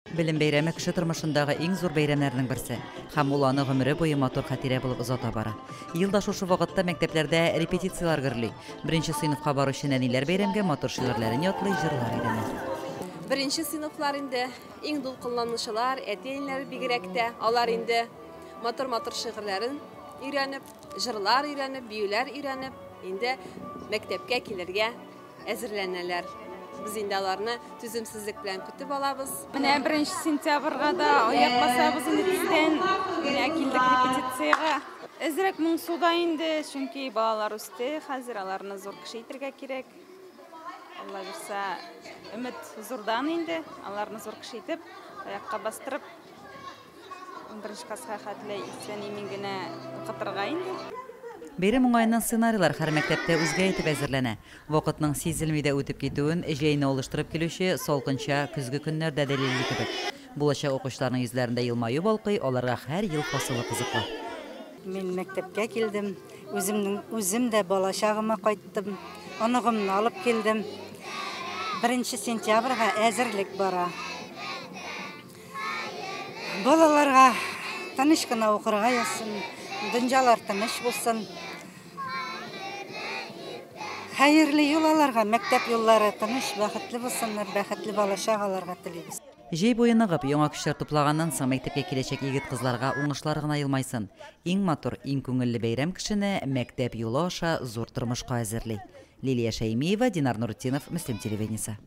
Белем бәйрәме кеше тормышындагы иң зур бәйрәмнәрнең берсе. Һәм ул аны гомере буе матур хатирә булып озата бара. Ел да шушы вакытта мәктәпләрдә репетицияләр гөрли. Беренче сыйныфка баручы нәниләр бәйрәмгә матур шигырьләрен ятлый, җырлар өйрәнә. Беренче сыйныфлар инде иң дулкынланучылар, әти-әниләр бигрәк тә. Алар инде матур-матур шигырьләрен өйрәнеп, җырлар өйрәнеп, биюләр өйрәнеп, инде мәктәпкә килергә әзерләнәләр. Без инде аларны түземсезлек белән көтеп алабыз. Менә 1 сентябрьгә дә аяк басабыз инде тиздән. Менә килдек репетициягә. Әзрәк моңсу да инде, чөнки балалар үсте, хәзер аларны зур кеше итәргә кирәк. Алла бирсә, өмет зурдан инде, аларны зур кеше итеп, аякка бастырып, 11 класска хәтле исән-имин генә укытырга инде. Бәйрәм уңаеннан сценарийлар һәр мәктәптә үзгә итеп әзерләнә. Вакытның сизелми дә үтеп китүен җәйне алыштырып килүче салкынча көзге көннәр дә дәлилли кебек. Булачак укучыларның йөзләрендә елмаю балкый, аларга һәр ел фасылы кызыклы. Мин мәктәпкә килдем. Үземнең үзем дә бала чагыма кайттым. Оныгымны алып килдем. 1 сентябрьгә әзерлек бара. Балаларга тыныч кына укырга язсын, дөньялар тыныч булсын. Хәерле юл аларга, мәктәп юллары тыныч, бәхетле булсыннар, бәхетле балачак аларга телибез. Җәй буе ныгып, яңа көчләр туплаганнан соң мәктәпкә киләчәк егет-кызларга уңышлар гына елмайсын. Иң матур, иң күңелле бәйрәм кешене мәктәп юлы аша зур тормышка әзерли. Лилия Шәймиева, Динар Нуртдинов, Мөслим телевидениесе.